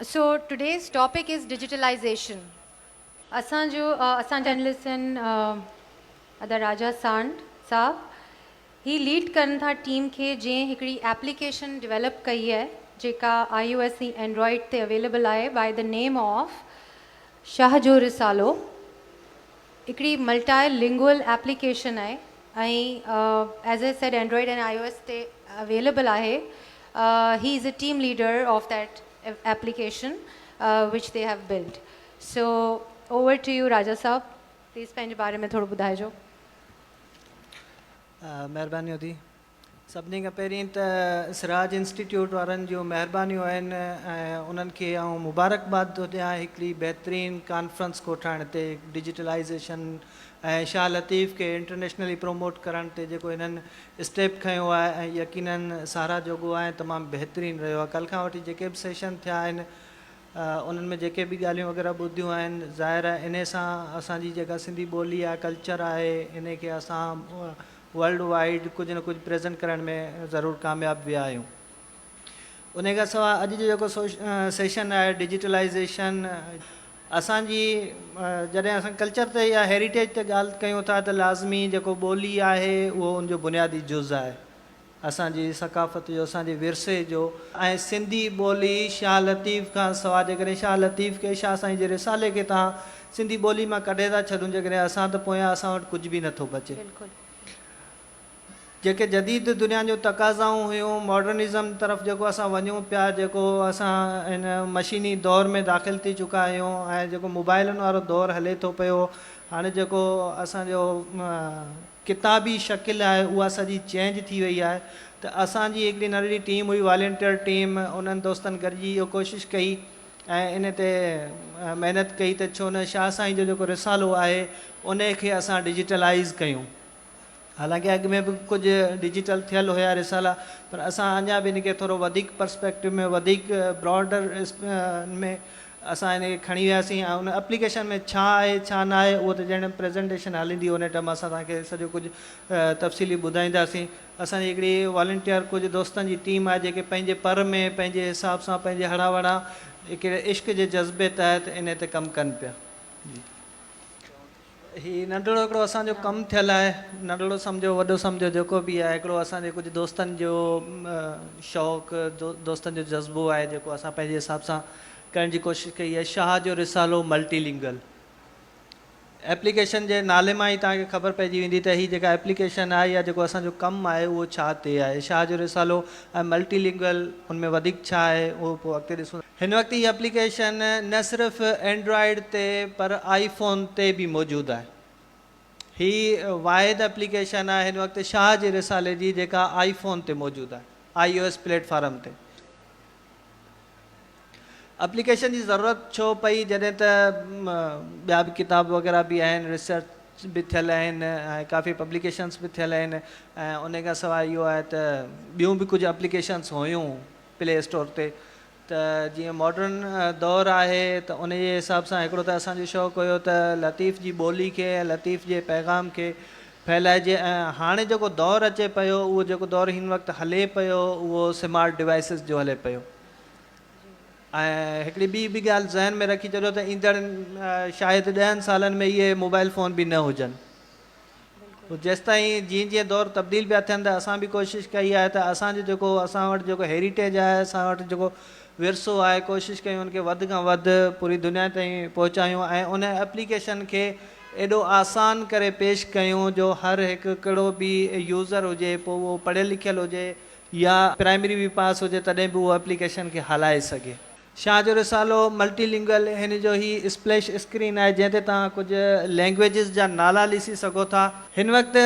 So today's topic is digitalization. اسان جو اسان جا پينلسٽ آهن ادا راجا سانڊ صاحب هي ليڊ ڪن ٿا ٽيم کي جنهن هڪڙي ايپليڪيشن ڊيولپ ڪئي آهي جيڪا آئي او ايس ۽ اينڊرائيڊ تي اويليبل آهي by the name of Shah جو رسالو. هڪڙي ملٽائي لنگوئل ايپليڪيشن آهي ۽ as I said Android ۽ I O S تي اويليبل آهي. He is a team leader of that application which they have built. So over to you Raja صاحب please پنهنجي باري ۾ ٿورو ٻڌائجو. مهرباني ادي. سڀني کان پهرين ته سراج انسٽيٽيوٽ وارن جون مهربانيون آهن ۽ انهن کي آئون مبارڪباد ٿو ڏيان هڪڙي بهترين ڪانفرنس ڪوٺائڻ تي ڊجيٽلائيزيشن ۽ شاهه لطيف کي انٽرنيشنلي پروموٽ ڪرڻ تي جيڪو هنن اسٽيپ کنيو آهي ۽ يقينن ساراهه جوڳو آهي ۽ تمام بهترين رهيو آهي ڪلهه کان وٺي جيڪي به سيشن ٿيا آهن انهن ۾ جيڪي به ڳالهيون وغيره ٻڌيون آهن ظاهر آهي انهي سان اسان جي جيڪا سنڌي ٻولي آهي ڪلچر آهي انهي کي اسان ورلڊ وائيڊ ڪجهه نه ڪجهه پريزنٽ ڪرڻ ۾ ضرور ڪامياب ويا آهيون. انهي کان سواء اڄ جو جيڪو سيشن آهي ڊجيٽلائيزيشن اسان جي جڏهن اسان ڪلچر تي يا هيريٽيج تي ڳالهه ڪيون ٿا ته لازمي جيڪو ٻولي آهي اهو ان جو بنيادي جز آهي اسان جي ثقافت جو اسان جي ورثي جو ۽ سنڌي ٻولي شاهه لطيف کان سواء جيڪڏهن شاهه لطيف کي شاهه سائين جي رسالي کي توهان سنڌي ٻولي مان ڪڍي ٿا ڇڏون جيڪڏهن اسان ته پويان اسان وٽ ڪجهه به نٿو بچي. جيڪي جديد دنيا جون تقاضائون هيون ماڊرنزم طرف جيڪو اسان وڃون پيا جيڪو اسان هن مشيني دور ۾ داخل ٿي چڪا آهيون ۽ جيڪو موبائلن وارو دور هلي ٿو پيو هاڻي جيڪو اسان جو ڪتابي شڪل آهي اها سڄي چينج ٿي وئي آهي ته اسان جي هڪڙي ننڍڙي ٽيم هئي والنٽيئر ٽيم انهن دوستن گڏجي اهو ڪوشش ڪئي ۽ ان تي محنت ڪئي ته ڇو نه شاهه سائين جو جيڪو رسالو آهي ان کي اسان ڊجيٽلائيز ڪيون. حالانڪه اڳ ۾ به ڪجهه ڊجيٽل ٿيل هيا رسالا پر اسان اڃا به ان کي ٿورو وڌيڪ پرسپيڪٽو ۾ وڌيڪ براڊر ۾ اسان ان کي کڻي وياسين ۽ ان اپليڪيشن ۾ ڇا آهي ڇا نه آهي اهو ته جڏهن پريزنٽيشن هلندي ان ٽائيم اسان توهان کي سڄو ڪجهه تفصيلي ٻڌائينداسين. اسان جي هڪڙي والنٽيئر ڪجهه دوستن جي ٽيم آهي جيڪي پنهنجي پر ۾ پنهنجي حساب سان پنهنجي هڙان وڙان هڪڙي عشق جي جذبي تحت انهي تي ڪم ڪن پيا. جي هي ننڍڙو هڪڙو اسان جو ڪم ٿيل آهي ننڍڙو سمجهو وڏو سمجهو جيڪو به آهي هڪڙو اسان جي ڪجهه دوستن جو شوق دوستن جو جذبو آهي جيڪو اسان پنهنجي حساب سان ڪرڻ جي ڪوشش ڪئي آهي شاهه جو رسالو ملٽي لنگل ايپليڪيشن جي نالي مان ئي توهان کي خبر پئجي ويندي ته هي جيڪا ايپليڪيشن آهي يا جيڪو اسان جو ڪم آهي اهو ڇا تي آهي. شاهه جو رسالو ۽ ملٽي لنگوئل ان ۾ وڌيڪ ڇا آهي اهو پوء اڳتي ڏسون. هن وقت هي ايپليڪيشن نه صرف اينڊرائيڊ تي پر آئي فون تي به موجود آهي. هي واحد ايپليڪيشن آهي هن وقت شاهه جي رسالي جي جيڪا آئي فون تي موجود آهي آئي او ايس پليٽ فارم تي. اپليڪيشن جي ضرورت ڇو پئي جڏهن ته ٻيا به ڪتاب وغيره به آهن ريسرچ به ٿيل آهن ۽ ڪافي پبليڪيشنس به ٿيل آهن ۽ ان کان سواء اهو آهي ته ٻيون به ڪجهه اپليڪيشنس هيون پلي اسٽور تي ته جيئن ماڊرن دور آهي ته ان جي حساب سان هڪڙو ته اسان جو شوق هيو ته لطيف جي ٻولي کي ۽ لطيف جي پيغام کي ڦهلائجي ۽ هاڻي جيڪو دور اچي پيو اهو جيڪو دور هن وقت هلي پيو اهو سمارٽ ڊوائسز جو هلي پيو ۽ هڪڙي ٻي به ڳالهه ذهن ۾ رکي ڇڏيو ته ايندڙ شايد ڏهن سالن ۾ اهي موبائل فون به نه هجن جيستائين جيئن جيئن دور تبديل پيا ٿين ته اسان به ڪوشش ڪئي آهي ته اسان جو جيڪو اسان وٽ جيڪو هيريٽيج آهي اسان وٽ جيڪو ورثو آهي ڪوشش ڪيون ان کي وڌ کان وڌ پوري دنيا تائين پهچايون ۽ ان اپليڪيشن کي ايڏو آسان ڪري پيش ڪيون جو هر هڪ ڪهڙو به يوزر هجي پوء اهو پڙهيل لکيل هجي يا پرائمري به پاس هجي تڏهن به اهو اپليڪيشن کي هلائي سگهي. شاهه جو رسالو ملٽي لنگوئل هن جو هي اسپليش اسڪرين آهي جنهن تي توهان ڪجهه لينگويجز جا نالا ڏسي سگهو ٿا. هن وقت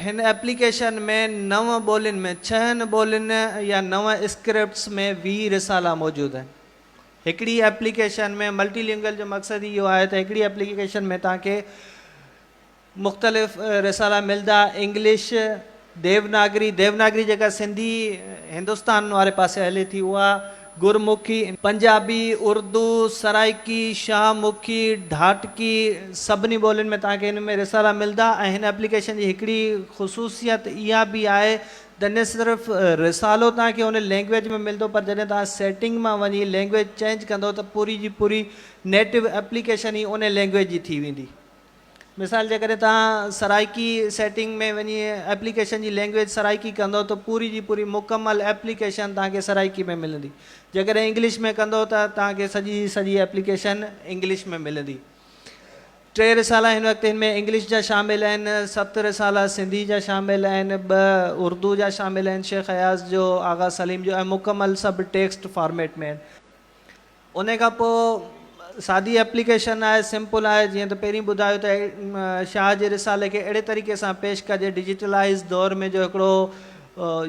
هن اپليڪيشن ۾ نو ٻولين ۾ ڇهن ٻولين يا نو اسڪرپٽس ۾ 20 رسالا موجود آهن. هڪڙي ايپليڪيشن ۾ ملٽي لنگوئل جو مقصد اهو آهي ته هڪڙي ايپليڪيشن ۾ توهان کي مختلف رسالا ملدا انگلش، ديوناگري، ديوناگري جيڪا سنڌي هندستان واري پاسي هلي ٿي اها، گرمکي، پنجابي، اردو، سرائيڪي، شاهه مکي، ڍاٽڪي سڀني ٻولين ۾ توهان کي هن ۾ رسالا ملدا ۽ هن ايپليڪيشن جي هڪڙي خصوصيت اها به آهي ته نه صرف رسالو توهان کي ان لينگويج ۾ ملندو پر جڏهن توهان سيٽنگ مان وڃي لينگويج چينج ڪندو ته پوري جي پوري نيٽو ايپليڪيشن ئي ان لينگويج جي ٿي ويندي. مثال جيڪڏهن توهان سرائيڪي سيٽنگ ۾ وڃي ايپليڪيشن جي لينگويج سرائيڪي ڪندو ته پوري جي پوري مڪمل ايپليڪيشن توهان کي سرائيڪي ۾ ملندي. جيڪڏهن انگلش ۾ ڪندو ته توهان کي سڄي جي سڄي ايپليڪيشن انگلش ۾ ملندي. ٽي رسالا هن وقت هن ۾ انگلش جا شامل آهن، ست رسالا سنڌي جا شامل آهن، ٻه اردو جا شامل آهن، شيخ اياز جو، آغا سليم جو ۽ مڪمل سڀ ٽيڪسٽ فارميٽ ۾ آهن. انهي کان پوء سادي ايپليڪيشن آهي، سمپل آهي، جيئن ته پهرين ٻڌايو ته شاهه جي رسالي کي اهڙي طريقي سان پيش ڪجي ڊجيٽلائيز دور ۾ جو هڪڙو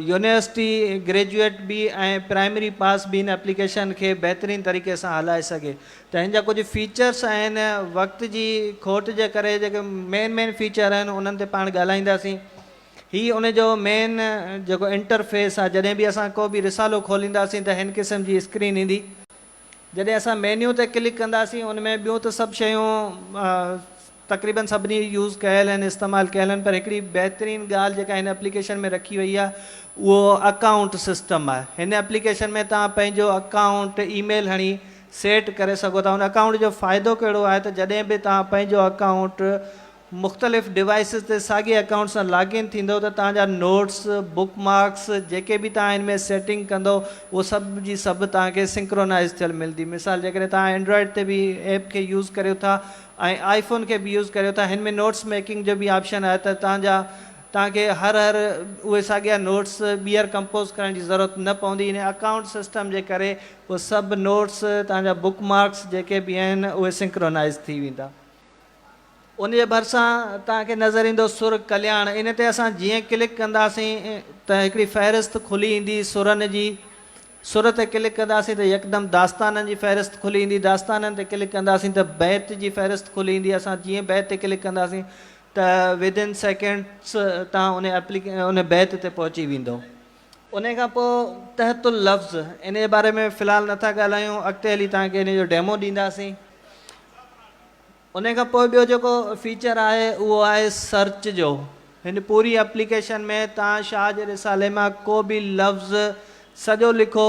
يونيورسٽي گريجوئيٽ به ۽ پرائمري پاس به هن ايپليڪيشن کي بهترين طريقي سان هلائي سگهي ته هن جا ڪجهه فيچرس آهن وقت جي کوٽ جي ڪري جيڪي مين مين فيچر آهن انهن تي پاڻ ڳالهائينداسين هي ان جو مين جيڪو انٽرفيس آهي جڏهن به اسان ڪو به رسالو کولينداسين ته هن قسم جي اسڪرين ايندي جڏهن اسان مينيو تي ڪلڪ ڪنداسين ان ۾ ٻيون ته سڀ شيون تقريبن سڀني يوز ڪيل آهن استعمال ڪيل آهن پر هڪڙي بهترين ڳالهه جيڪا هن اپليڪيشن ۾ رکي وئي آهي اهو اڪائونٽ سسٽم آهي هن اپليڪيشن ۾ توهان پنهنجو اڪائونٽ اي ميل هڻي سيٽ ڪري سگهو ٿا ان اڪائونٽ جو فائدو ڪهڙو آهي ته جڏهن به توهان پنهنجو اڪائونٽ مختلف ڊوائسز تي ساڳئي اڪائونٽ سان لاگ ان ٿيندو ته توهان جا نوٽس، بڪ مارڪس جيڪي به توهان ان ۾ سيٽنگ ڪندو اهو سڀ جي سڀ توهان کي سنڪرونائز ٿيل ملندي. مثال جيڪڏهن توهان اينڊرائيڊ تي به ايپ کي يوز ڪريو ٿا ۽ آئي فون کي به يوز ڪريو ٿا هن ۾ نوٽس ميڪنگ جو به آپشن آهي ته توهان جا توهان کي هر هر اهي ساڳيا نوٽس ٻيهر ڪمپوز ڪرڻ جي ضرورت نه پوندي ان اڪائونٽ سسٽم جي ڪري اهي سڀ نوٽس توهان جا بڪ مارڪس جيڪي به آهن اهي سنڪرونائز ٿي ويندا. ان جي ڀرسان توهان کي نظر ايندو سر ڪلياڻ ان تي اسان جيئن ڪلڪ ڪنداسين ته هڪڙي فهرست کلي ايندي سرن جي سر تي ڪلڪ ڪنداسين ته يڪدم داستانن جي فهرست کلي ايندي داستانن تي ڪلڪ ڪنداسين ته بيت جي فهرست کلي ايندي اسان جيئن بيت تي ڪلڪ ڪنداسين ته ود ان سيڪنڊس توهان ان ان بيت تي پهچي ويندو. انهي کان پوء تحت اللفظ ان جي باري ۾ في الحال نٿا ڳالهايون اڳتي هلي توهان کي ان جو ڊيمو ڏينداسين. انهي کان پوء ٻيو جيڪو فيچر آهي اهو آهي سرچ جو. هن پوري اپليڪيشن ۾ توهان شاهه جي رسالي مان ڪو به لفظ سڄو لکو،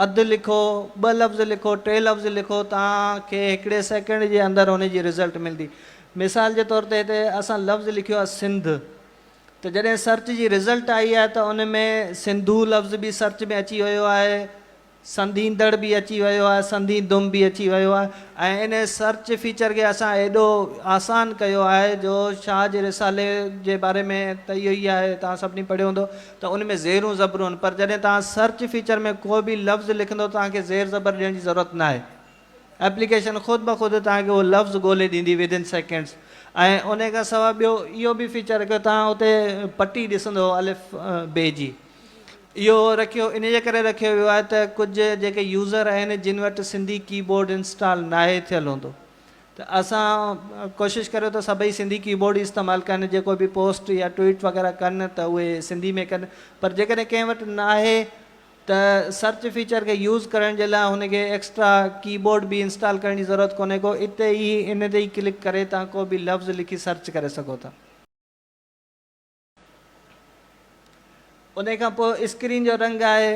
اڌ لکو، ٻه لفظ لکو، ٽي لفظ لکو توهان کي هڪڙي سيڪنڊ جي اندر ان جي رزلٽ ملندي. مثال جي طور تي هتي اسان لفظ لکيو آهي سنڌ ته جڏهن سرچ جي رزلٽ آئي آهي ته ان ۾ سنڌو لفظ به سرچ ۾ اچي ويو آهي. سنڌيندڙ به اچي ويو آهي، سنڌيندم به اچي ويو آهي ۽ ان سرچ فيچر کي اسان ايڏو آسان ڪيو آهي جو شاهه جي رسالي جي باري ۾ ته اهو ئي آهي توهان سڀني پڙهيو هوندو ته ان ۾ زيرون زبرون آهن پر جڏهن توهان سرچ فيچر ۾ ڪو به لفظ لکندو توهان کي زير زبر ڏيڻ جي ضرورت ناهي ايپليڪيشن خود بخود توهان کي اهو لفظ ڳولي ڏيندي ود ان سيڪنڊس ۽ ان کان سواء ٻيو اهو به فيچر رکيو توهان اتي پٽي ڏسندو الف بي جي اهو رکيو انهي جي ڪري رکيو ويو آهي ته ڪجهه جيڪي يوزر آهن جن وٽ سنڌي ڪي بورڊ انسٽال ناهي ٿيل هوندو ته اسان ڪوشش ڪريو ته سڀئي سنڌي ڪي بورڊ ئي استعمال ڪن جيڪو به پوسٽ يا ٽوئيٽ وغيره ڪن ته اهي سنڌي ۾ ڪن پر جيڪڏهن ڪنهن وٽ ناهي ته سرچ فيچر کي يوز ڪرڻ جي لاء هن کي ايڪسٽرا ڪي بورڊ به انسٽال ڪرڻ جي ضرورت ڪونهي ڪو اتي ئي ان تي ئي ڪلڪ ڪري توهان ڪو به لفظ لکي سرچ ڪري سگهو ٿا. انهي کان پوء اسڪرين جو رنگ آهي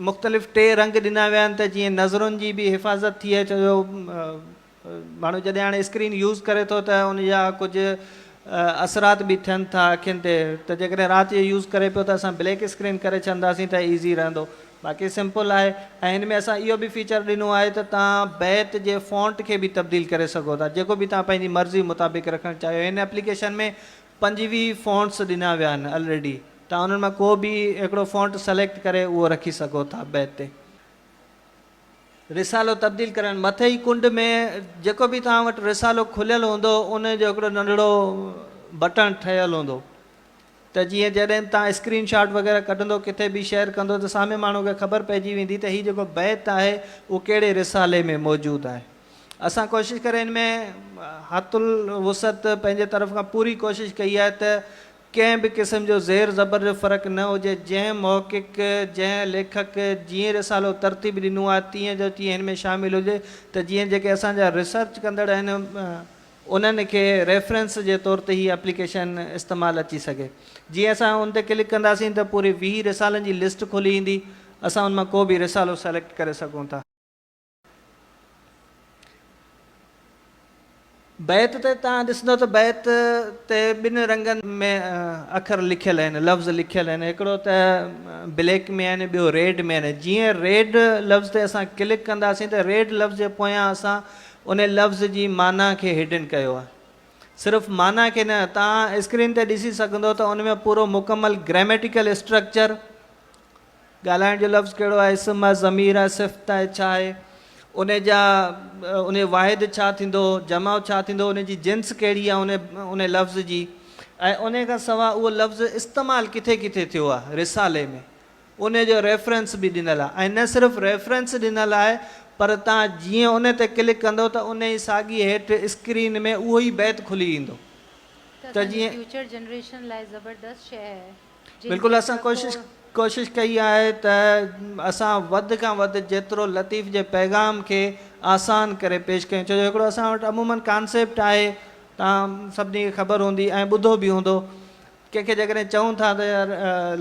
مختلف ٽي رنگ ڏنا ويا آهن ته جيئن نظرن جي به حفاظت ٿئي ڇو جو ماڻهو جڏهن هاڻي اسڪرين يوز ڪري ٿو ته ان جا ڪجهه اثرات به ٿين ٿا اکين تي ته جيڪڏهن رات جو يوز ڪري پيو ته اسان بليڪ اسڪرين ڪري ڇڏنداسين ته ايزي رهندو باقي سمپل آهي ۽ هن ۾ اسان اهو به فيچر ڏنو آهي ته توهان بيت جي فونٽ کي به تبديل ڪري سگهو ٿا جيڪو به توهان پنهنجي مرضي مطابق رکڻ چاهيو هن ايپليڪيشن ۾ 25 فونٽس ڏنا ويا آهن الريڊي توهان انهن مان ڪو به هڪڙو فونٽ سليڪٽ ڪري اهو رکي سگهو ٿا بيت تي. رسالو تبديل ڪرڻ مٿئين ڪنڊ ۾ جيڪو به توهان وٽ رسالو کليل هوندو ان جو هڪڙو ننڍڙو بٽڻ ٺهيل هوندو ته جيئن جڏهن به توهان اسڪرين شاٽ وغيره ڪڍندو ڪٿي به شيئر ڪندو ته سامهين ماڻهو کي خبر پئجي ويندي ته هي جيڪو بيت آهي اهو ڪهڙي رسالي ۾ موجود آهي. اسان ڪوشش ڪري ان ۾ حت الوسعت پنهنجي طرف کان پوري ڪوشش ڪئي آهي ته ڪنهن به قسم جو زير زبر جو فرق نه هجي، جنهن محقق، جنهن ليکڪ جيئن رسالو ترتيب ڏنو آهي تيئن جو تيئن هن ۾ شامل هجي ته جيئن جيڪي اسان جا ريسرچ ڪندڙ آهن انهن کي ريفرنس جي طور تي هي ايپليڪيشن استعمال اچي سگهي. جيئن اسان ان تي ڪلڪ ڪنداسين ته پوري 20 رسالن جي لسٽ کلي ايندي، اسان ان مان ڪو به رسالو سليڪٽ ڪري سگهون ٿا. بيت تي توهان ڏسندو ته بيت تي ٻن رنگن ۾ اکر لکيل آهن، لفظ لکيل آهن، هڪڙو ته بليڪ ۾ آهن ٻيو ريڊ ۾ آهن. جيئن ريڊ لفظ تي اسان ڪلڪ ڪنداسين ته ريڊ لفظ جي پويان اسان ان لفظ جي معنيٰ کي هڊن ڪيو آهي. صرف معنيٰ کي نه، توهان اسڪرين تي ڏسي سگهندو ته ان ۾ پورو مڪمل گريميٽيڪل اسٽرڪچر، ڳالهائڻ جو لفظ ڪهڙو آهي، اسم آهي، ضمير آهي، صفت آهي، ڇا آهي، ان جا ان جو واحد ڇا ٿيندو، جمع ڇا ٿيندو، ان جي جنس ڪهڙي آهي ان ان لفظ جي ۽ ان کان سواء اهو لفظ استعمال ڪٿي ڪٿي ٿيو آهي رسالي ۾ ان جو ريفرنس به ڏنل آهي ۽ نه صرف ريفرنس ڏنل آهي پر توهان جيئن ان تي ڪلڪ ڪندو ته ان ئي ساڳي هيٺ اسڪرين ۾ اهو ئي بيت کلي ايندو ته ته اسان جي جيئن فيوچر جنريشن لاء زبردست شيء آهي. جن بلڪل کي اسان ڪوشش ٿورو. ڪوشش ڪئي آهي ته اسان وڌ کان وڌ جيترو لطيف جي پيغام کي آسان ڪري پيش ڪيون ڇو جو هڪڙو اسان وٽ عموماً ڪانسيپٽ آهي توهان سڀني کي خبر هوندي ۽ ٻڌو به هوندو ڪنهن کي جيڪڏهن چئون ٿا ته يار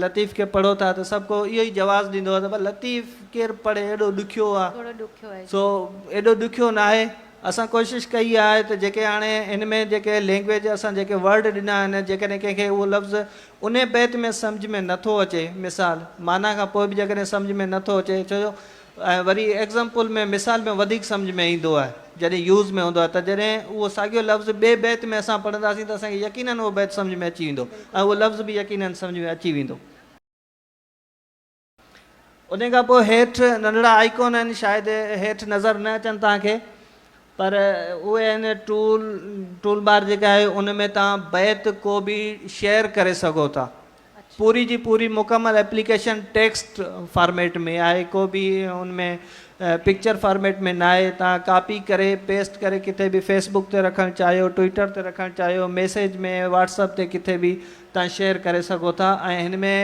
لطيف کي پڙهو ٿا ته سڀ ڪو اهو ئي جواز ڏيندو آهي ته ڀلا لطيف ڪير پڙهي ايڏو ڏکيو آهي ٿورو ڏکيو آهي سو جي. ايڏو ڏکيو ناهي اسان ڪوشش ڪئي آهي ته جيڪي هاڻي هن ۾ جيڪي لينگويج اسان جيڪي ورڊ ڏنا آهن جيڪڏهن ڪنهن کي اهو لفظ انهي بيت ۾ سمجهه ۾ نه ٿو اچي مثال معنيٰ کان پوء به جيڪڏهن سمجهه ۾ نه ٿو اچي ڇو جو ۽ وري ايگزامپل ۾ مثال ۾ وڌيڪ سمجهه ۾ ايندو آهي جڏهن يوز ۾ هوندو آهي ته جڏهن اهو ساڳيو لفظ ٻئي بيت ۾ اسان پڙهنداسين ته اسان کي يقينن اهو بيت سمجهه ۾ اچي ويندو ۽ اهو لفظ به يقينن سمجهه ۾ اچي ويندو. انهي کان پوء هيٺ ننڍڙا آئيڪون آهن شايد هيٺ نظر نه اچن توهان کي پر اهي آهن ٽول ٽول بار جيڪا آهي ان ۾ توهان بيت ڪو به شيئر ڪري سگهو ٿا پوري جي پوري مڪمل ايپليڪيشن ٽيڪسٽ فارميٽ ۾ آهي ڪو به ان ۾ پڪچر فارميٽ ۾ ناهي توهان ڪاپي ڪري پيسٽ ڪري ڪٿي به فيس بڪ تي رکڻ چاهيو ٽوئٽر تي رکڻ چاهيو ميسيج ۾ واٽس اپ تي ڪٿي به توهان شيئر ڪري سگهو ٿا ۽ هن ۾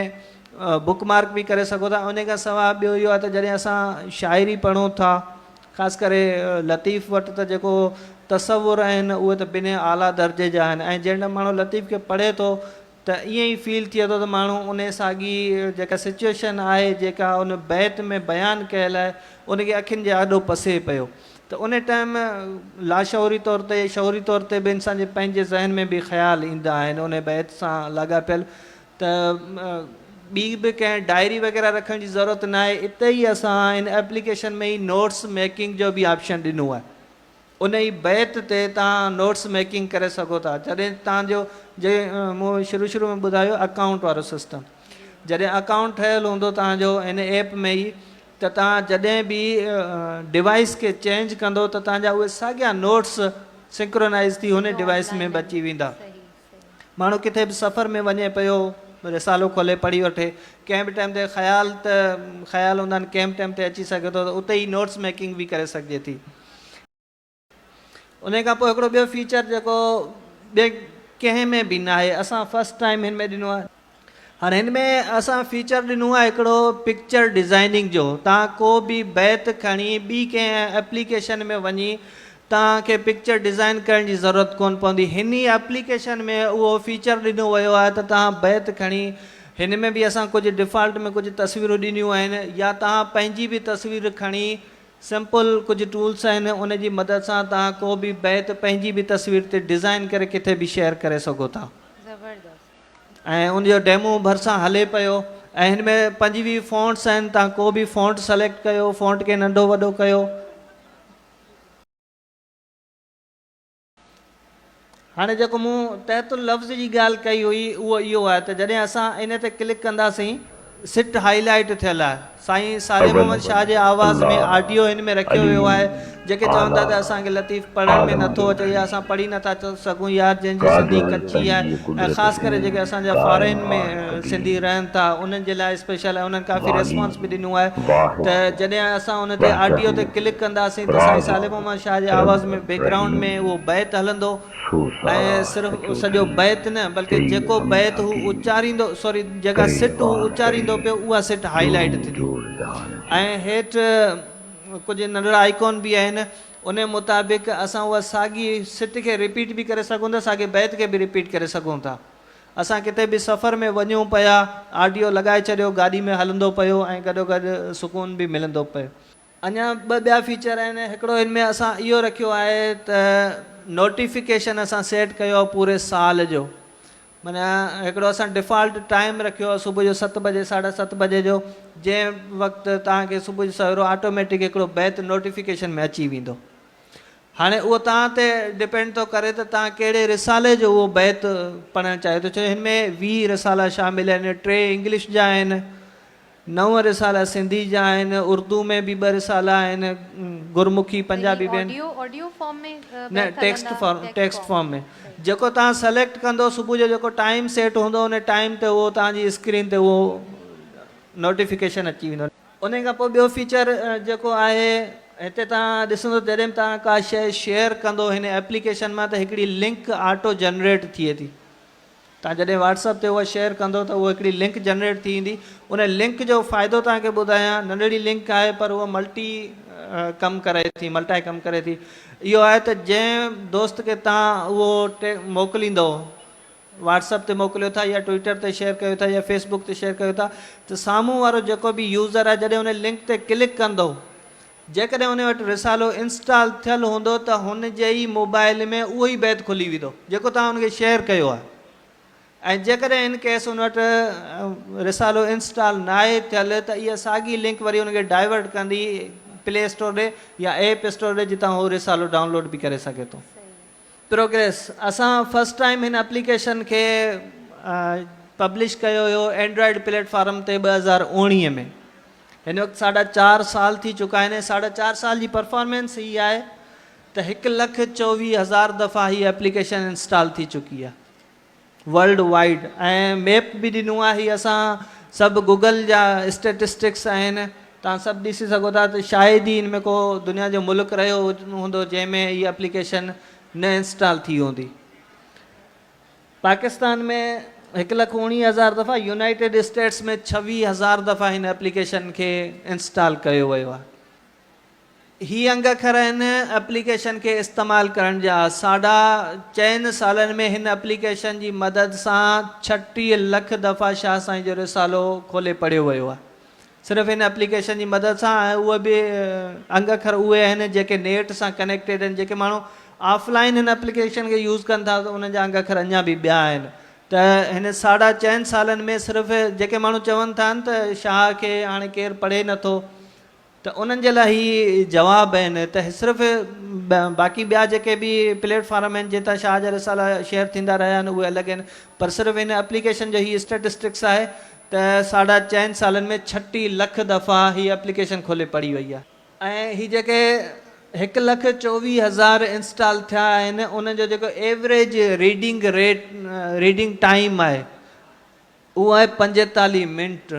بڪ مارڪ به ڪري سگهو ٿا انهي کان سواء ٻيو اهو آهي ته جڏهن اسان شاعري پڙهون ٿا خاص ڪري لطيف وٽ ته جيڪو تصور آهن اهي ته بنهه اعليٰ درجي جا آهن ۽ جنهن ماڻهو لطيف کي پڙهي ٿو ته ائين ئي فيل ٿئي ٿو ته ماڻهو انهي ساڳي جيڪا سچوئيشن آهي جيڪا ان بيت ۾ بيان ڪيل آهي ان کي اکين جي آڏو پسي پيو ته ان ٽائيم لاشعوري طور تي شعوري طور تي به انسان جي پنهنجي ذهن ۾ به خيال ايندا آهن ان بيت سان لاڳاپيل ته ٻي به ڪنهن ڊائري وغيره رکڻ جي ضرورت ناهي اتي ئي اسان ان ايپليڪيشن ۾ ئي نوٽس ميڪنگ جو به آپشن ڏنو آهي ان ئي بيت تي توهان نوٽس ميڪنگ ڪري سگهو ٿا جڏهن توهان جو جي مون شروع شروع ۾ ٻڌايو اڪائونٽ وارو سسٽم جڏهن اڪائونٽ ٺهيل هوندو توهان جو ان ايپ ۾ ئي ته توهان جڏهن به ڊوائس کي چينج ڪندو ته توهان جا اهي ساڳيا نوٽس سنڪرونائز ٿي ان ڊوائس ۾ به اچي ويندا. ماڻهو ڪٿي به سفر ۾ وڃي پيو، رسالو کولي پڙهي وٺي. ڪنهن به ٽائيم تي خيال ته خيال هوندا آهن، ڪنهن به ٽائيم تي اچي سگهي ٿو ته اتي ئي نوٽس ميڪنگ به ڪري سگهجي ٿي. انهي کان پوء هڪڙو ٻيو فيچر جيڪو ٻئي ڪنهن ۾ به ناهي، اسان فرسٽ ٽائيم هن ۾ ڏنو آهي. هاڻي هن ۾ اسان فيچر ڏنو آهي هڪڙو پڪچر ڊزائننگ جو، توهان ڪو به بيت کڻي ٻي ڪنهن ايپليڪيشن ۾ وڃي توهان کي پڪچر ڊزائن ڪرڻ جي ضرورت ڪونه پوندي، هن ئي ايپليڪيشن ۾ اهو فيچر ڏنو ويو آهي ته توهان بيت کڻي هن ۾ به اسان ڪجهه ڊفالٽ ۾ ڪجهه تصويرون ڏنيون آهن يا توهان پنهنجي به تصوير کڻي سمپل ڪجهه ٽولس آهن ان جي مدد سان توهان ڪو به بيت پنهنجي به تصوير تي ڊزائن ڪري ڪٿي به شيئر ڪري سگهو ٿا. زبردست. ۽ ان جو ڊيمو ڀرسان هلي پيو ۽ هن ۾ 25 فونٽس آهن توهان ڪو به فونٽ سليڪٽ ڪيو فونٽ کي ننڍو وڏو ڪيو. هاڻي جيڪو مون تحت اللفظ جي ڳالهه ڪئي هئي اهو اهو آهي ته جڏهن اسان ان تي ڪلڪ ڪنداسين سٽ هائي لائيٽ ٿيل آهي. سائين صالح محمد شاهه جي آواز ۾ آڊيو هن ۾ رکيو ويو آهي. جيڪي چون ٿا ته اسان کي لطيف پڙهڻ ۾ نٿو اچي يا اسان پڙهي نٿا سگهون يا جنهن جي سنڌي ڪچي آهي ۽ خاص ڪري جيڪي اسان جا فارين ۾ سنڌي رهن ٿا انهن جي لاء اسپيشل ۽ انهن ڪافي ريسپانس به ڏنو آهي ته جڏهن اسان ان تي آڊيو تي ڪلڪ ڪنداسين ته سائين صالح محمد شاهه جي آواز ۾ بيڪ گرائونڊ ۾ اهو بيت هلندو ۽ صرف سڄو بيت نه بلڪه جيڪو بيت هو اچاريندو سوري جيڪا سٽ هو اچاريندو پيو اها سٽ هائي لائيٽ ٿيندي ۽ هيٺ ڪجهه ننڍڙا آئيڪون به آهن ان مطابق اسان اها ساڳي سٽ کي رپيٽ به ڪري سگهون ٿا، ساڳي بيت کي به رپيٽ ڪري سگهون ٿا. اسان ڪٿي به سفر ۾ وڃون پيا، آڊيو لڳائي ڇڏيو، گاڏي ۾ هلندو پيو ۽ گڏوگڏ سڪون به ملندو پيو. اڃا ٻه ٻيا فيچر آهن، هڪڙو هن ۾ اسان اهو رکيو آهي ته نوٽيفڪيشن اسان سيٽ ڪيو آهي پوري سال جو، معنيٰ هڪڙو اسان ڊفالٽ ٽائيم رکيو آهي صبح جو ست بجي ساڍا ست بجي جو، جنهن وقت توهان کي صبح جو سويرو آٽوميٽڪ هڪڙو بيت نوٽيفڪيشن ۾ اچي ويندو. هاڻي اهو توهان تي ڊپينڊ ٿو ڪري ته توهان ڪهڙي رسالي جو اهو بيت پڙهڻ چاهيو ٿو، ڇو جو هن ۾ 20 رسالا شامل آهن، ٽي انگلش جا آهن، نو رسالا سنڌي جا آهن، اردو ۾ به ٻه رسالا آهن، گرمکي پنجابي به آهن. آڊيو آڊيو فارم ۾ نه بيت ٽيڪسٽ هلندا form text text form form ۾ جيڪو توهان سليڪٽ ڪندو صبح جو جيڪو ٽائيم سيٽ هوندو ان ٽائيم تي اهو توهان جي اسڪرين تي اهو نوٽيفڪيشن اچي ويندو. انهي کان پوء ٻيو فيچر جيڪو آهي هتي توهان ڏسندو جڏهن به توهان ڪا شيء شيئر ڪندو هن ايپليڪيشن مان ته هڪڙي لنڪ آٽو جنريٽ ٿئي ٿي توهان جڏهن واٽس اپ تي اها شيئر ڪندو ته اهو هڪڙي لنڪ جنريٽ ٿي ايندي ان لنڪ جو فائدو توهان کي ٻڌايان ننڍڙي لنڪ آهي پر اها ملٽي ڪم ڪري ٿي ملٽائي ڪم ڪري ٿي اهو آهي ته جنهن دوست کي توهان اهو موڪليندو واٽس اپ تي موڪليو ٿا يا ٽوئٽر تي شيئر ڪيو ٿا يا فيس بڪ تي شيئر ڪيو ٿا ته سامهون وارو جيڪو به يوزر آهي جڏهن ان لنڪ تي ڪلڪ ڪندو جيڪڏهن ان وٽ رسالو انسٽال ٿيل هوندو ته هن جي ئي موبائل ۾ اهو ئي بيت کلي ويندو جيڪو توهان ان کي شيئر ڪيو آهي ۽ جيڪڏهن ان ڪيس ان وٽ رسالو انسٽال ناهي ٿيل ته اها ساڳي لنڪ وري ان کي ڊائيورٽ ڪندي پلي اسٽور ڏي يا ايپ اسٽور ڏي جتان هو رسالو ڊائونلوڊ به ڪري سگهي ٿو. پروگريس، اسان فرسٽ ٽائيم هن اپليڪيشن کي پبلش ڪيو هيو اينڊرائيڊ پليٽ فارم تي 2019 ۾. هن وقت ساڍا چار سال ٿي چڪا آهن ۽ ساڍا چار سال جي پرفارمنس هي آهي ته 1,24,000 دفعا هي اپليڪيشن انسٽال ٿي چڪي آهي. ورلڊ وائيڊ ۽ ميپ به ڏنو آهي هي اسان سڀ گوگل جا اسٽيٽسٽڪس آهن توهان سڀ ڏسي سگهو ٿا ته شايد ئي ان ۾ ڪو دنيا جو ملڪ رهيو هوندو جنهن ۾ هي اپليڪيشن نه انسٽال ٿي هوندي. پاڪستان ۾ 1,19,000 دفعا يونائيٽيڊ اسٽيٽس ۾ 26,000 دفعا هن اپليڪيشن کي انسٽال ڪيو ويو آهي. هي انگ اکر هن اپليڪيشن کي استعمال ڪرڻ جا. ساڍا چئن سالن ۾ هن اپليڪيشن جي مدد سان 36 لک دفعا شاهه سائين جو رسالو کولي پڙهيو ويو آهي. صرف هن اپليڪيشن جي مدد سان ۽ اهي به انگ اکر اهي آهن جيڪي نيٽ سان ڪنيڪٽيڊ آهن. جيڪي ماڻهو آف لائين هن اپليڪيشن کي يوز ڪن ٿا ته انهن جا انگ اکر اڃا به ٻيا آهن ته هن ساڍا چئن سالن ۾ صرف جيڪي ماڻهو چون ٿا ته شاهه کي هاڻي ڪير پڙهي نٿو ته انهن جي لاء هي جواب آهن ته صرف باقي ٻيا جيڪي به پليٽ فارم آهن جتان شاهه جا رسالا شيئر ٿيندا رهيا آهن اهي الڳ آهن پر صرف هن اپليڪيشن جو هي اسٽيٽسٽڪس آهي ته ساڍا چئن سالن ۾ 36 لک دفعا هي اپليڪيشن کولي پڙهي وئي آهي. ۽ هي جيڪي 1,24,000 انسٽال ٿيا آهن انهن جو جيڪو average reading rate reading time آهي اهو آهي 45 منٽ.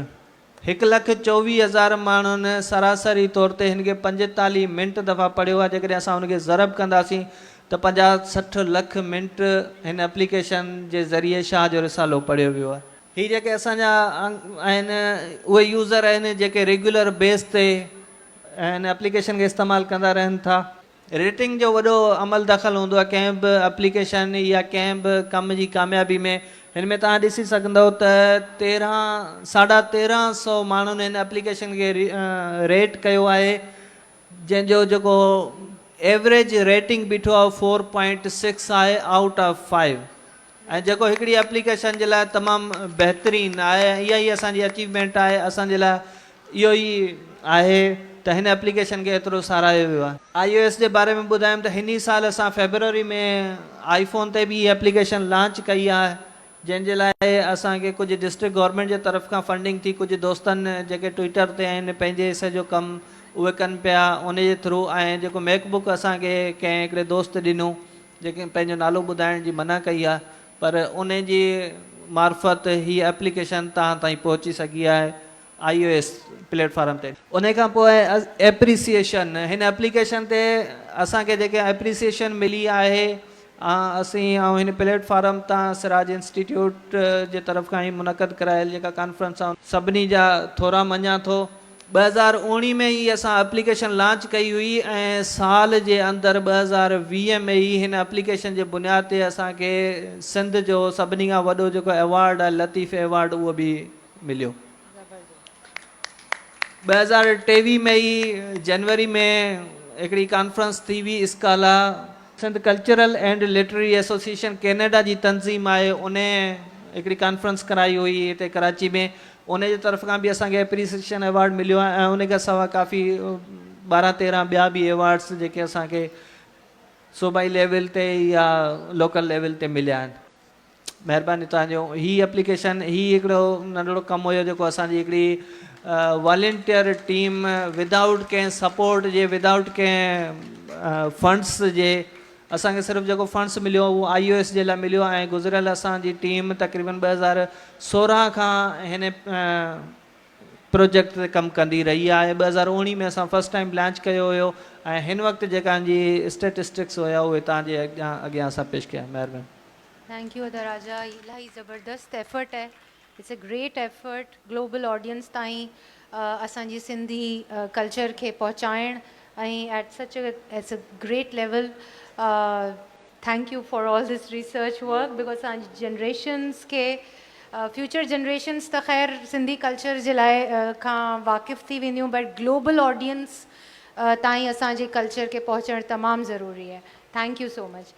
1,24,000 ماڻهن سراسري طور تي هن کي 45 منٽ دفعا پڙهيو آهي. جيڪڏهن اسان ان کي ضرب ڪنداسين ته پنجاهه 60 لک منٽ هن اپليڪيشن جي ذريعي شاهه جو رسالو پڙهيو ويو آهي. هي جيڪي اسان جا آهن اهي يوزر آهن جيڪي ريگيولر بيس تي هن اپليڪيشن کي استعمال ڪندا رهن ٿا. ريٽنگ جو وڏو عمل دخل هوندو آهي ڪنهن به اپليڪيشن يا ڪنهن به ڪم جي ڪاميابي ۾ هن ۾ توهان ڏسي سگهندؤ ته تيرهن ساڍا تيرهن سو ماڻهن هن اپليڪيشن کي ريٽ ڪيو آهي جنهن جو جيڪو ايوريج ريٽنگ بيٺو آهي فور پوائنٽ سڪس آهي آئوٽ آف فائيو ۽ جيڪو هڪڙي اپليڪيشن جي لاء تمام بهترين آهي ۽ اها ئي اسان جي اچيومينٽ آهي اسان جي لاء اهو ئي آهي ته هن اپليڪيشن کي ايترو ساراهيو ويو آهي. آء او ايس جي باري ۾ ٻڌايم ته هن ئي سال اسان فيبروري ۾ آئي فون تي به هي اپليڪيشن لانچ ڪئي آهي جنهن جي لاء اسان کي ڪجهه ڊسٽرڪٽ گورنمينٽ جي طرف کان فنڊنگ ٿي ڪجهه دوستن جيڪي ٽوئٽر تي آهن پنهنجي حصي جو ڪم اهي ڪن پيا ان جي ٿرو ۽ جيڪو ميڪ بڪ اسان کي ڪنهن هڪڙي دوست ڏنو جيڪي پنهنجو نالو ٻڌائڻ جي منع ڪئي آهي پر انهي جي معرفت هي ايپليڪيشن توهان تائين پهچي سگهي آهي آئي او ايس پليٽ فارم تي. انهي کان پوء ايپريسيئيشن هن ايپليڪيشن تي اسان کي جيڪي ايپريسيئيشن ملي آهي اسين ۽ هن پليٽ فارم تان سراج انسٽيٽيوٽ جي طرف کان هي منعقد ڪرايل جيڪا ڪانفرنس آهي سڀني جا ٿورا مڃان ٿو. 2019 ۾ ئي اسان اپليڪيشن لانچ ڪئي هئي ۽ سال جي اندر 2020 ۾ ئي هن اپليڪيشن جي بنياد تي اسان کي سنڌ جو سڀني کان وڏو جيڪو ايوارڊ آهي لطيف ايوارڊ اهو به مليو. 2023 ۾ ئي جنوري ۾ هڪڙي ڪانفرنس ٿي هئي SCALA, Sindh cultural and literary association Canada جي تنظيم آهي ان هڪڙي ڪانفرنس ڪرائي هئي هتي ڪراچي ۾ ان جي طرف کان به اسان کي اپريسيشن ايوارڊ مليو آهي ۽ ان کان سواء ڪافي 12 13 ٻيا به ايوارڊس جيڪي اسان کي صوبائي ليول تي يا لوڪل ليول تي مليا آهن. مهرباني توهان جو هي اپليڪيشن هي هڪڙو ننڍڙو ڪم هيو جيڪو اسان جي هڪڙي والنٽيئر ٽيم ودائوٽ ڪنهن سپورٽ جي ودائوٽ ڪنهن فنڊس جي اسان کي صرف جيڪو فنڊس مليو اهو آئي او ايس جي لاء مليو ۽ گذريل اسان جي ٽيم تقريبن 2016 کان هن پروجيڪٽ تي ڪم ڪندي رهي آهي 2019 ۾ اسان فرسٽ ٽائيم لانچ ڪيو هيو ۽ هن وقت جيڪا ان جي اسٽيٽسٽڪس هيا اهي توهان جي اڳيان اسان پيش ڪيا مهرباني. Thank you ادا راجا الاهي زبردست ايفرٽ آهي it's a great effort global audience تائين اسان جي سنڌي ڪلچر کي پهچائڻ ۽ at such as a great level thank you for all this research work because اسان جي جنريشنس کي فيوچر جنريشنس ته خير سنڌي ڪلچر جي لاء کان واقف ٿي وينديون بٽ گلوبل آڊينس تائين اسان جي ڪلچر کي پهچڻ تمام ضروري آهي thank you so much.